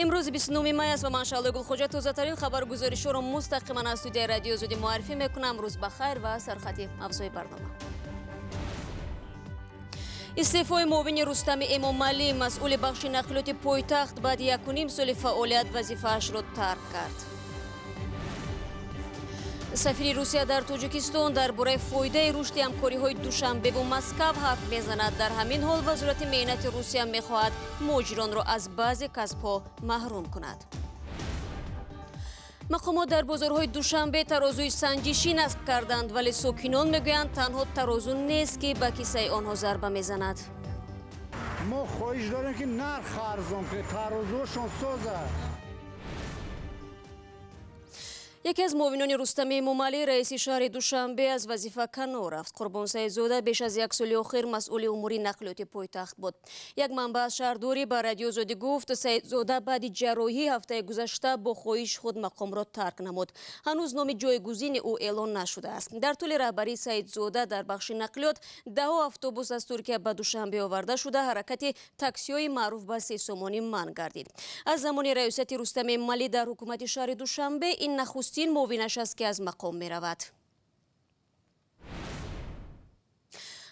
Имрӯз 29 май аст ва ман Шаҳлои Гулхоҷа тозатарин хабаргузоришҳоро мустақиман аз студияи Радиои Озодӣ муаррифӣ мекунам. Рӯз ба хайр ва сархати мавзӯи барнома. Истеъфои муовини Рустами Эмомалӣ, масъули бахши нақлиёти пойтахт, баъди 1,5 соли фаъолият вазифаашро тарк кард. Сафири Русия дар Тоҷикистон дар бораи фоидаи рушди ҳамкориҳои Душанбеву Москав ҳарф мезанад. Дар ҳамин ҳол Вазорати меҳнати Русия мехоҳад муҳоҷиронро аз баъзе касбҳо маҳрум кунад. Мақомот дар бозорҳои Душанбе тарозуи санҷишӣ насб карданд, вале сокинон мегӯянд, танҳо тарозу нест, ки ба кисаи онҳо зарба мезанад. Мо хоҳиш дорем, ки нарх арзон кунед, тарозуошон созад. Яке аз муовинони Рустами Эмомалӣ, раиси шаҳри Душанбе, аз вазифа канор рафт. Қурбон Саидзода беш аз як соли охир масъули умури нақлиёти пойтахт буд. Як манбаъ аз шаҳрдорӣ ба Радиои Озодӣ гуфт, Саидзода баъди ҷарроҳӣ ҳафтаи гузашта бо хоҳиши худ мақомро тарк намуд. Ҳанӯз номи ҷойгузини ӯ эълон нашудааст. Дар тӯли раҳбарии Саидзода дар бахши нақлиёт даҳо автобус аз Туркия ба Душанбе оварда шуда, ҳаракати таксиҳои маъруф ба сесомонӣ манъ гардид. Аз замони раёсати Рустами Эмомалӣ дар ҳукумати шаҳри Душанбе ин нахустин муовинаш аст, ки аз мақом меравад.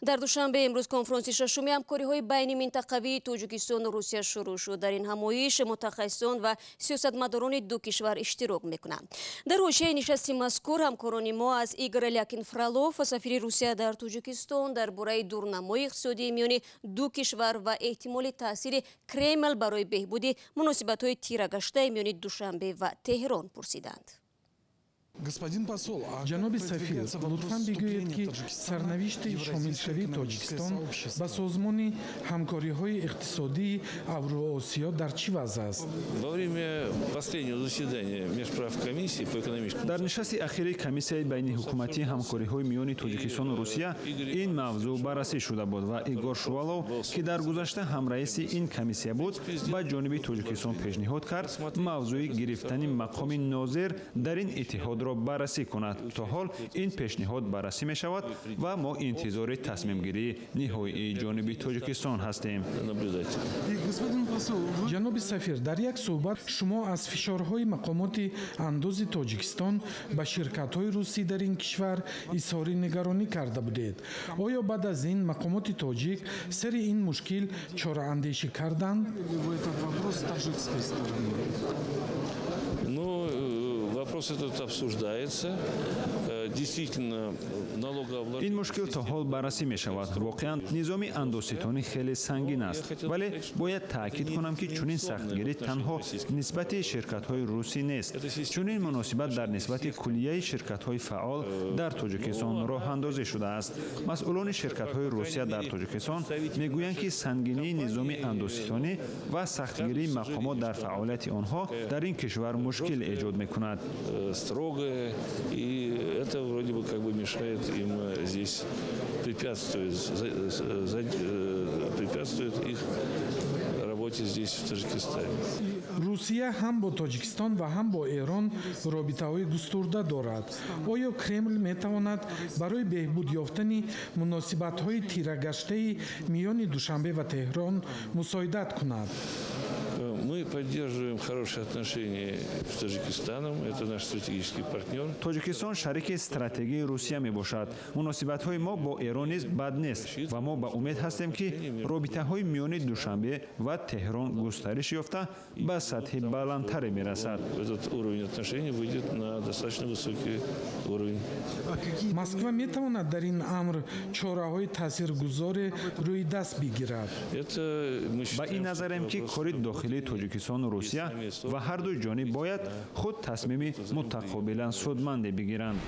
Дар Душанбе имрӯз конфронси шашуми ҳамкориҳои байни минтақавии Тоҷикистону Русия шурӯъ шуд. Дар ин ҳамоиш мутахассисон ва сиёсатмадорони ду кишвар иштирок мекунанд. Дар ҳошияи нишасти мазкур ҳамкорони мо аз Игор Лякин Фролов, сафири Русия дар Тоҷикистон, дар бораи дурнамои иқтисодии миёни ду кишвар ва эҳтимоли таъсири Кремл барои беҳбуди муносибатҳои тирагаштаи миёни Душанбе ва Теҳрон пурсиданд. Господин посол, Ҷаноби сафир, лутфан бигӯед, ки сарнавишти шомилшавии Тоҷикистон ба Созмони ҳамкориҳои иқтисодии Авроосиё дар чӣ вазъ аст? Во время последнего заседания Межправкомиссии по экономическому Дар нишасти ахири Комиссияи байниҳукуматии ҳамкориҳои миёни Тоҷикистону Русия ин мавзӯъ баррасӣ шуда буд ва Игор Шувалов, ки дар гузашта ҳамраиси ин комиссия буд, ба ҷониби Тоҷикистон пешниҳод кард мавзӯи гирифтани мақоми нозир дар ин иттиҳодро баррасӣ кунад. То ҳол ин пешниҳод баррасӣ мешавад ва мо интизори тасмимгирии ниҳоии ҷониби Тоҷикистон ҳастем. Наблюдать. Господин посол, вы Ҷаноби сафир, дар як суҳбат шумо аз фишорҳои мақомоти андози Тоҷикистон ба ширкатҳои русӣ дар ин кишвар изҳори нигаронӣ карда будед. Оё баъд аз ин мақомоти тоҷик сари ин мушкил чораандешӣ карданд? Ли вы этот вопрос с таджикской стороной? Ну, вопрос этот обсуждается. Действительно, налогообложение Ин мушкил то ҳол баррасӣ мешавад. Воқеан, низоми андозситонӣ хеле сангин аст, вале бояд таъкид кунам, ки чунин сахтгирӣ танҳо нисбати ширкатҳои русӣ нест. Чунин муносибат дар нисбати куллияи ширкатҳои фаъол дар Тоҷикистон роҳандозӣ шудааст. Масъулони ширкатҳои Русия дар Тоҷикистон мегӯянд, ки сангинии низоми андозситонӣ ва сахтгирии мақомот дар фаъолияти онҳо дар ин кишвар мушкил эҷод мекунад. Строгое, и это вроде бы как бы мешает им здесь, препятствует их работе здесь, в Таджикистане. Русия ҳам бо Тоҷикистон ва ҳам бо Эрон робитаҳои густурда дорад. Оё Кремл метавонад барои беҳбуд ёфтани муносибатҳои тирагаштаи миёни Душанбе ва Теҳрон мусоидат кунад? Мы поддерживаем хорошие отношения с Таджикистаном. Это наш стратегический партнер. Тоҷикистон шарики стратегии Русия мебошад. Муносибатҳои мо бо Эрон низ бад нест ва мо ба умед ҳастем, ки робитаҳои миёни Душанбе ва Теҳрон густариш ёфта, ба сатҳи баландтаре мерасад. Этот уровень отношений выйдет на достаточно высокий уровень. Москва метавонад дар ин амр чораҳои таъсиргузоре рӯи даст бигирад? Это мы Ба считаем, ин назарем, ки кори дохилии Тоҷикистону Русия ва ҳарду ҷониб бояд худ тасмими мутақобилан судманде бигиранд.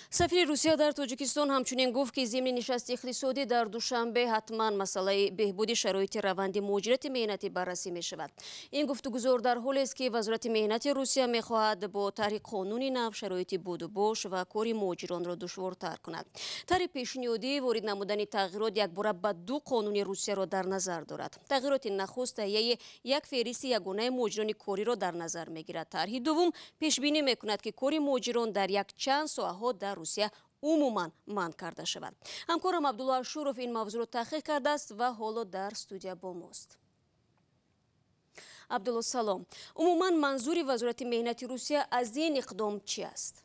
Сафири Русия дар Тоҷикистон ҳамчунин гуфт, ки зимни нишасти иқтисодӣ дар Душанбе ҳатман масъалаи беҳбуди шароити раванди муҳоҷирати меҳнатӣ баррасӣ мешавад. Ин гуфтугузор дар ҳолест, ки Вазорати меҳнати Русия мехоҳад бо тарҳи қонуни нав шароити будубош ва кори муҳоҷиронро душвортар кунад. Тарҳи пешниҳодӣ ворид намудани тағйирот якбора ба ду қонуни Русияро дар назар дорад. Тағйироти нахуст таҳияи як феҳристи ягонаи муҳоҷирони кориро дар назар мегирад. Тарҳи дуввум пешбинӣ мекунад, ки кори муҳоҷирон дар якчанд соҳаҳо дар Русия умуман манъ карда шавад. Ҳамкорам Абдулло Ашуров ин мавзӯъро таҳқиқ кардааст ва ҳоло дар студия бо мост. Абдулло, салом. Умуман манзури Вазорати меҳнати Русия аз ин иқдом чӣ аст?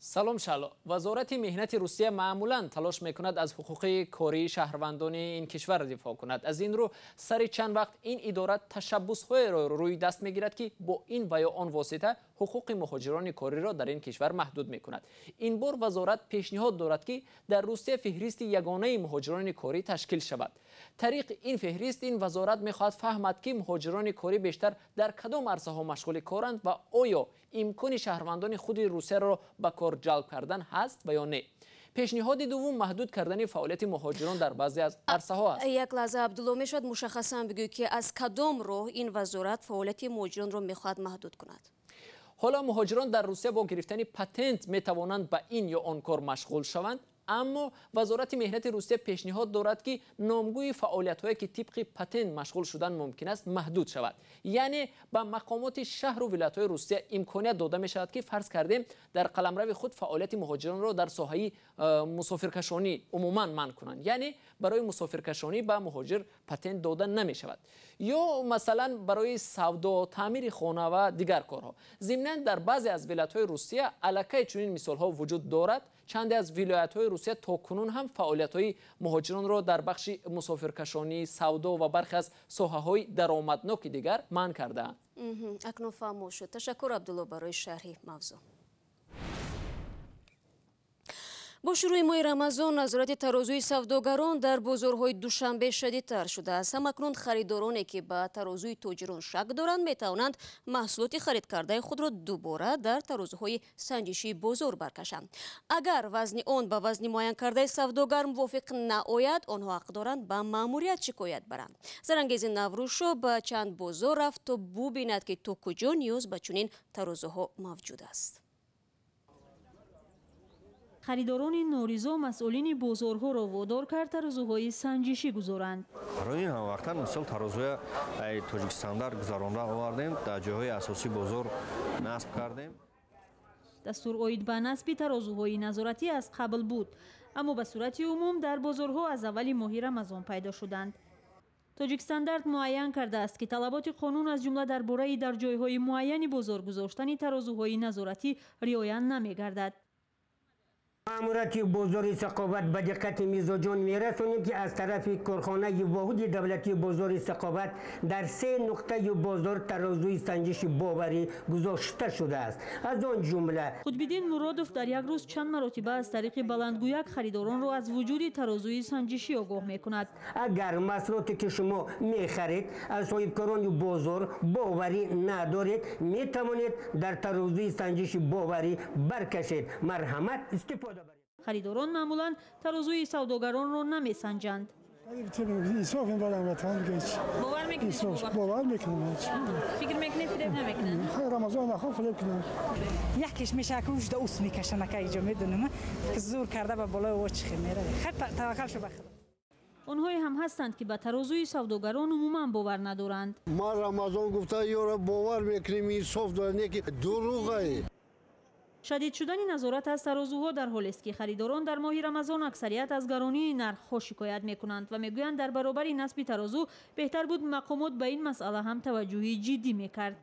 Салом, Шаъло. Вазорати меҳнати Русия маъмулан талош мекунад аз ҳуқуқи кории шаҳрвандони ин кишвар дифоъ кунад. Аз ин рӯ сари чанд вақт ин идора ташаббусҳоеро рӯи даст мегирад, ки бо ин ва ё он восита ҳуқуқи муҳоҷирони кориро дар ин кишвар маҳдуд мекунад. Ин бор вазорат пешниҳод дорад, ки дар Русия феҳристи ягонаи муҳоҷирони корӣ ташкил шавад. Тариқи ин феҳрист ин вазорат мехоҳад фаҳмад, ки муҳоҷирони корӣ бештар дар кадом арсаҳо машғули коранд ва оё имкони шаҳрвандони худи Русияро ба кор ҷалб кардан ҳаст ва ё не. Пешниҳоди дуввум маҳдуд кардани фаъолияти муҳоҷирон дар баъзе аз арсаҳо аст. Як лаҳза, Абдулло, мешавад мушаххасан бигӯед, ки аз кадом роҳ ин вазорат фаъолияти муҳоҷиронро мехоҳад маҳдуд кунад? Ҳоло муҳоҷирон дар Русия бо гирифтани патент метавонанд ба ин ё он кор машғул шаванд, аммо Вазорати меҳнати Русия пешниҳод дорад, ки номгӯи фаъолиятҳое, ки тибқи патент машғул шудан мумкин аст, маҳдуд шавад. Яъне ба мақомоти шаҳру вилоятҳои Русия имконият дода мешавад, ки фарз кардем дар қаламрави худ фаъолияти муҳоҷиронро дар соҳаи мусофиркашонӣ умуман манъ кунанд. Яъне барои мусофиркашонӣ ба муҳоҷир патент дода намешавад, ё масалан барои савдо, таъмири хона ва дигар корҳо. Зимнан дар баъзе аз вилоятҳои Русия аллакай чунин мисолҳо вуҷуд дорад. Чанде аз вилоятҳои Русия то кунун ҳам фаъолиятҳои муҳоҷиронро дар бахши мусофиркашонӣ, савдо ва бархе аз соҳаҳои даромадноки дигар манъ кардаанд. Акнун фаҳмо шуд. Ташаккур, Абдулло, барои шарҳи мавзӯъ. Бо шурӯи моҳи Рамазон назорати тарозуи савдогарон дар бозорҳои Душанбе шадидтар шудааст. Ҳамакнун харидороне, ки ба тарозуи тоҷирон шак доранд, метавонанд маҳсулоти харидкардаи худро дубора дар тарозуҳои санҷишии бозор баркашанд. Агар вазни он ба вазни муайянкардаи савдогар мувофиқ наояд, онҳо ҳақ доранд ба маъмурият шикоят баранд. Зарангези Наврӯзшо ба чанд бозор рафт, то бубинад, ки то куҷо ниёз ба чунин тарозуҳо мавҷуд аст. Харидорони норизо масъулини бозорҳоро водор кард тарозуҳои санҷишӣ гузоранд. Барои ин ҳамвақтан мисол тарозуя Тоҷикстандарт гузаронда овардем, дар ҷойҳои асосии бозор насб кардем. Дастур оид ба насби тарозуҳои назоратӣ аз қабл буд, аммо ба сурати умум дар бозорҳо аз аввали моҳи Рамазон пайдо шуданд. Тоҷикстандарт муайян кардааст, ки талаботи қонун аз ҷумла дар бораи дар ҷойҳои муайяни бозор гузоштани тарозуҳои назоратӣ риоя намегардад. Маъмурияти бозори Сақоват ба диққати мизоҷон мерасонем, ки аз тарафи корхонаи воҳиди давлатии бозори Сақоват дар се нуқтаи бозор тарозуи санҷиши боварӣ гузошта шудааст. Аз он ҷумла Қутбиддин Муродов дар як рӯз чанд маротиба аз тариқи баландгӯяк харидоронро аз вуҷуди тарозуи санҷишӣ огоҳ мекунад. Агар маҳсулоте, ки шумо мехаред, аз соҳибкорони бозор боварӣ надоред, метавонед дар тарозуи санҷиши боварӣ баркашед. Марҳамат, истифода. Харидорон маъмулан тарозуи савдогаронро намесанҷанд. Бовар мекунед? Бовар мекунам. Фикр мекунед, фиреб намекунанд? Рамазон нахоҳ фиреб кунанд. Якеш мешава, ки ужда ус мекашанд, ака иҷо медонам, ки зур карда ба болои о чихе меравад. Хай, таваккал шо ба Худо. Онҳое ҳам ҳастанд, ки ба тарозуи савдогарон умуман бовар надоранд. Ма Рамазон гуфта ёро бовар мекунем, инсоф дорад, не ки дурӯғае. Шадид шудани назорат аз тарозуҳо дар ҳолест, ки харидорон дар моҳи Рамазон аксарият аз гаронии нархҳо шикоят мекунанд ва мегӯянд, дар баробари насби тарозу беҳтар буд мақомот ба ин масъала ҳам таваҷҷӯҳи ҷиддӣ мекард.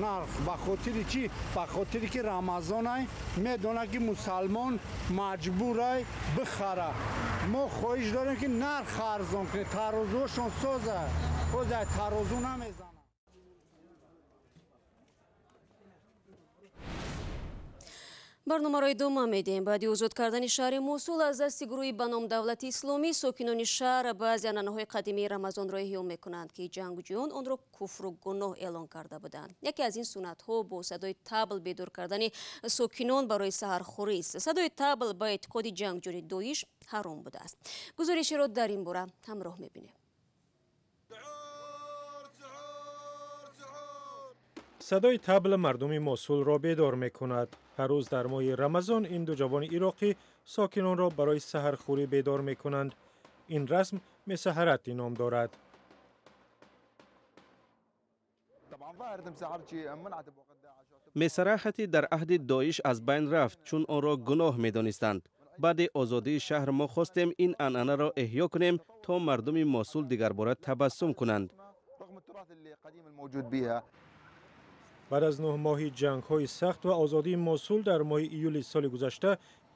Нарх ба хотири чӣ? Ба хотири ки Рамазонай, медонад, ки мусалмон маҷбурай бихара. Мо хоҳиш дорем, ки нарх арзон кунед, тарозуҳошон соза. Ҳозир тарозу намезанад. Барномаро идома медиҳем. Баъди озод кардани шаҳри Мусул аз дасти гурӯҳи ба ном Давлати Исломӣ, сокинони шаҳр баъзе анъанаҳои қадимии Рамазонро эҳё мекунанд, ки ҷангҷӯён онро куфру гуноҳ эълон карда буданд. Яке аз ин суннатҳо бо садои табл бедор кардани сокинон барои саҳархӯрист. Садои табл ба эътиқоди ҷангҷӯёни Доиш ҳаром будааст. Гузориширо дар ин бора ҳамроҳ мебинем. Садои табл мардуми Мосулро бедор мекунад. Ҳар рӯз дар моҳи Рамазон ин ду ҷавони ироқӣ сокинонро барои саҳархӯрӣ бедор мекунанд. Ин расм месаҳаратӣ ном дорад. Месарахатӣ дар аҳди Доиш аз байн рафт, чун онро гуноҳ медонистанд. Баъди озодии шаҳр мо хостем ин анъанаро эҳё кунем, то мардуми Мосул дигарбора табассум кунанд. Баъд аз 9 моҳи ҷангҳои сахт ва озодии Мосул дар моҳи июли соли гузашта,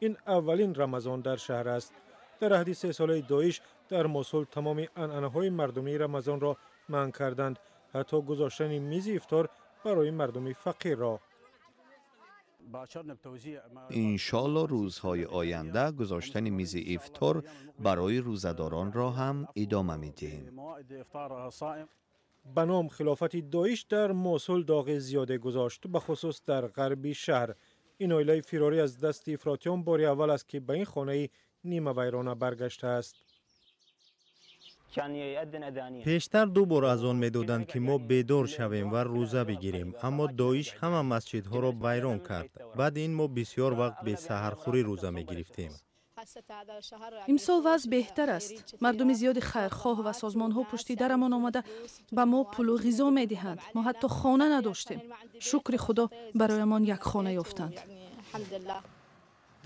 ин аввалин Рамазон дар шаҳр аст. Дар аҳди сесолаи Доиш дар Мосул тамоми анъанаҳои мардумии Рамазонро манъ карданд, ҳатто гузоштани мизи ифтор барои мардуми фақирро. Иншоалло рӯзҳои оянда гузоштани мизи ифтор барои рӯзадоронро ҳам идома медиҳем. Ба ном хилофати Доиш дар Мосул доғи зиёде гузошт, бахусус дар ғарби шаҳр. Ин оилаи фирорӣ аз дасти ифротиён бори аввал аст, ки ба ин хонаи нимавайрона баргаштааст. Пештар ду бор азон медоданд, ки мо бедор шавем ва рӯза бигирем, аммо Доиш ҳама масҷидҳоро вайрон кард. Баъд ин мо бисёр вақт бесаҳархӯрӣ рӯза мегирифтем. Имсол вазъ беҳтар аст. Мардуми зиёди хайрхоҳ ва созмонҳо пушти дарамон омада ба мо пулу ғизо медиҳанд. Мо ҳатто хона надоштем. Шукри Худо, бароямон як хона ёфтанд.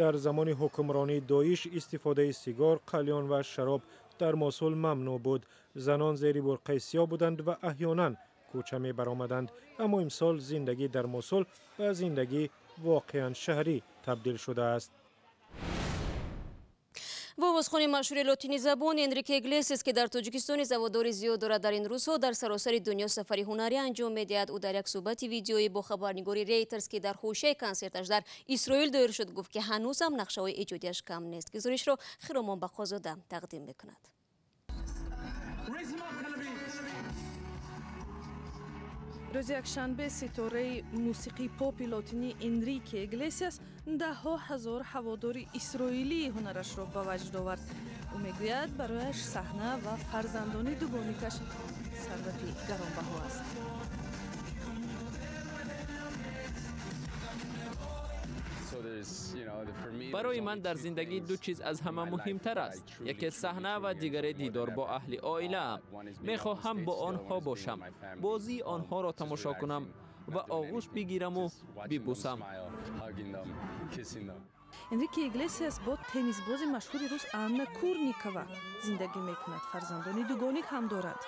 Дар замони ҳукмронии Доиш истифодаи сигор, қалён ва шароб дар Мосул мамнӯъ буд. Занон зери бурқаи сиёҳ буданд ва аҳёнан кӯча мебаромаданд. Аммо имсол зиндагӣ дар Мосул ба зиндагии воқеан шаҳрӣ табдил шудааст. Овозхони машҳури лотинизабон Энрике Иглесиас, ки дар Тоҷикистон ҳаводори зиёд дорад, дар ин рӯзҳо дар саросари дунё сафари ҳунарӣ анҷом медиҳад. Ӯ дар як суҳбати видеоӣ бо хабарнигори Рейтерс, ки дар ҳошияи консерташ дар Исроил доир шуд, гуфт, ки ҳанӯзам нақшаҳои эҷодиаш кам нест. Гузоришро Хиромон Бақозода тақдим мекунад. Рӯзи якшанбе ситораи мусиқии попи лотинӣ Энрике Иглесиас даҳҳо ҳазор ҳаводори исроилии ҳунарашро ба ваҷд овард. Ӯ мегӯяд, барояш саҳна ва фарзандони дугоникаш сарвати гаронбаҳо аст. Барои ман дар зиндагӣ ду чиз аз ҳама муҳимтар аст. Яке саҳна ва дигаре дидор бо аҳли оилаам. Мехоҳам бо онҳо бошам, бозии онҳоро тамошо кунам ва оғӯш бигираму бибӯсам. Энрике Иглесиас бо теннисбози машҳури рус Анна Курникова зиндагӣ мекунад. Фарзандони дугоник ҳам дорад.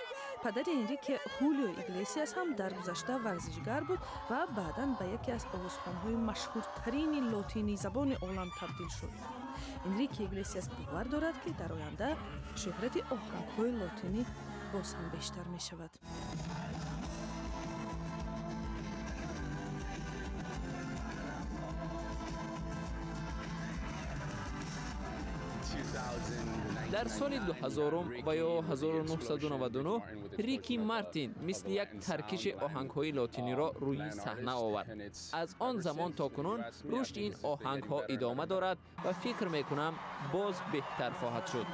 Падари Энрике Хулио Иглесиас ҳам дар гузашта варзишгар буд ва баъдан ба яке аз овозхонҳои машҳуртарини лотинизабони олам табдил шуд. Энрике Иглесиас бовар дорад, ки дар оянда шӯҳрати оҳангҳои лотинӣ боз ҳам бештар мешавад. Дар соли 2000 ва ё 1999 Рики Мартин мисли як таркиши оҳангҳои лотиниро рӯи саҳна овард. Аз он замон то кунун рушди ин оҳангҳо идома дорад ва фикр мекунам, боз беҳтар хоҳад шуд.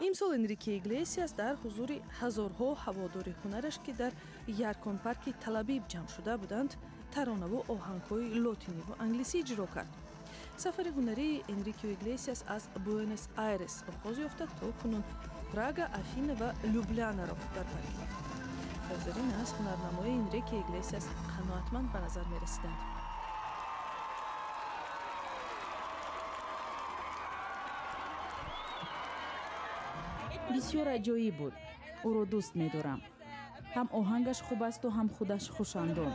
Имсол Энрике Иглесиас дар ҳузури ҳазорҳо ҳаводори ҳунараш, ки дар Ярконпарки Телабиб ҷамъ шуда буданд, таронаву оҳангҳои лотиниву англисӣ иҷро кард. Сафари ҳунарии Энрике Иглесиас аз Буэнос Айрес оғоз ёфта, то кунун Прага, Афина ва Люблянаро дар бар гирифт. Ҳозирин аз ҳунарнамои Энрике Иглесиас қаноатманд ба назар мерасиданд. Бисёр аҷоиб буд. Ӯро дӯст медорам. Ҳам оҳангаш хуб асту ҳам худаш хушандом.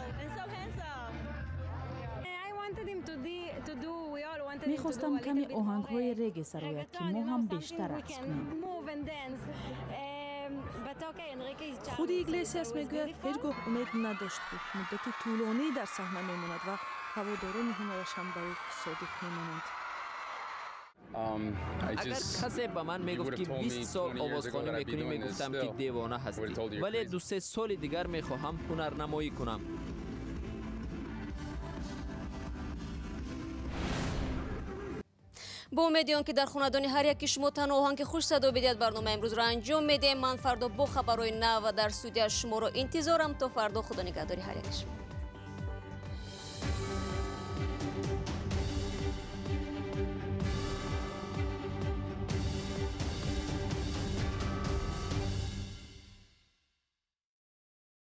Мехостам каме оҳангҳои реге сарояд, ки мо ҳам бештар рақс кунем. Худи Иглесиас мегӯяд, ҳеҷ гоҳ умед надошт, ки муддати тӯлонӣ дар саҳна мемонад ва ҳаводорони ҳунараш ҳам ба ӯ содиқ мемонанд. Агар касе ба ман мегуфт, ки 20 сол овозхонӣ мекунӣ, мегуфтам, ки девона ҳастӣ, вале ду-се соли дигар мехоҳам ҳунарнамоӣ кунам. Бо умеди он ки дар хонадони ҳар яки шумо танҳо оҳанги хуш садо бидиҳад, барномаи имрӯзро анҷом медиҳем. Ман фардо бо хабарҳои нав дар студия шуморо интизорам. То фардо, Худо нигаҳдори ҳар яки шумо.